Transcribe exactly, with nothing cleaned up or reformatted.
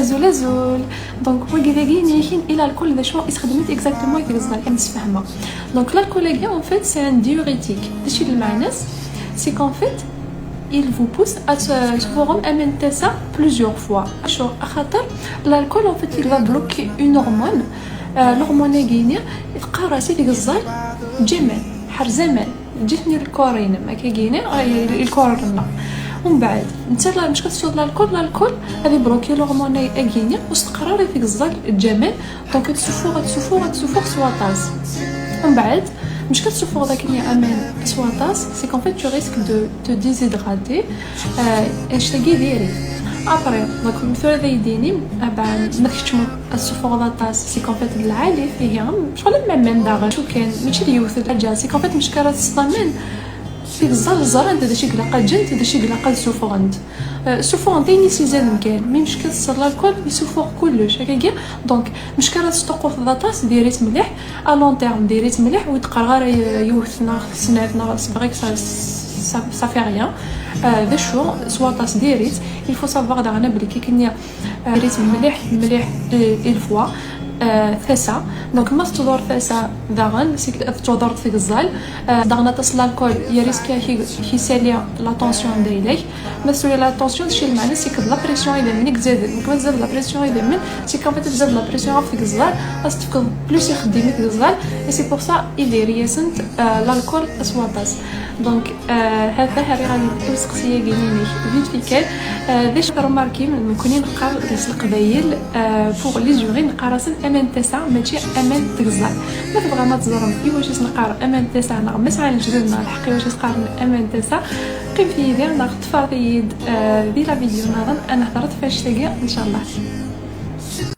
Azul azul. Donc wagi d ayen i lalkul d acu i s-xedment exactement i tgeẓẓal kan sfehmeɣ. Donc l'alcool-agi en fait c'est un diurétique. D acu d lmeɛna-s? C'est qu'en fait il vous pousse à se, se voir amener ça plusieurs fois. Acu? Axaṭer l'alcool en fait il va bloquer une hormone. Euh, l'hormone-agi-ni teqqar-as i tgeẓẓal ǧǧem aman, ḥrez aman, ǧǧet-iten lkor-inem, akka-gini, ay, lkor-nneɣ. Umbeɛd netta la, mec ad tesweḍ l'alcool, l'alcool ad ibloki l'hormone-agi-ni, ur s-teqqar ara i tgeẓẓal ǧǧem aman. Donc ad tessufuɣ, ad tessufuɣ, ad tessufuɣ s waṭas. Umbeɛd mec ad tessufuɣeḍ akken aman s waṭas, c'est qu'en fait tu risques de te déshydrater. Euh, annect-agi diri. Après, donc tura d ay-d-inim, ah ben, ma tkeččmeḍ ad tessufuɣeḍ aṭas, c'est qu'en fait d lɛali fihi, ccɣel am aman daɣen. Acu kan, mačči d yiwet n lḥaǧa, c'est qu'en fait mec ara tesseḍ aman, tgeẓẓal ẓrant d acu i ilaq ad ǧǧent, d acu i ilaq ad ssufuɣent. Euh, ssufuɣent ayen i s-izaden kan, mi mec ad tesseḍ l'alcool, yessufuɣ kullec, akkagi. Donc mec ara tesṭuqquteḍ aṭas, diri-t mliḥ, à long terme, diri-t mliḥ, ur d-qqareɣ ara yiwet neɣ snat neɣ c'est vrai que ça, ça, ça fait rien. Euh, d acu, s waṭas diri-t. Il faut savoir daɣen belli akken, euh, diri-t mliḥ, mliḥ, euh, il faut, euh, tasa. Donc ma tettḍur tasa daɣen, c'est que tettḍur tgeẓẓal. Euh, daɣen aṭas l'alcool, il risque ki, ki sali la tension n dayla-k. Ma tesɛiḍ la tension, d acu lmeɛna? C'est que la pression idammen i izaden. Donc ma tzad la pression idammen, c'est qu'en fait tzad la pression ɣef tgeẓẓal, ad s-tefkeḍ plus ixeddim i tgeẓẓal. Et c'est pour ça i diri-asent, euh, l'alcool s waṭas. Donc euh, hata ḥriɣ ad d-tefk usteqsi-agi-inek vite fait kan. Euh, d acu remarquem nekkni neqqar s leqbayel, euh, pour les urines neqqar-asen aman n tasa, mačči aman n tgeẓẓal. Ma tebɣam ad teẓrem iwacu i s-neqqar aman n tasa neɣ ma sɛan lejdud-nneɣ lḥeqq iwacu i s-qqaren aman n tasa, qqimet yid-i neɣ ḍefret-iyi-d, euh, di la vidéo nniḍen ad nehder ɣef wannect-agi, inchallah.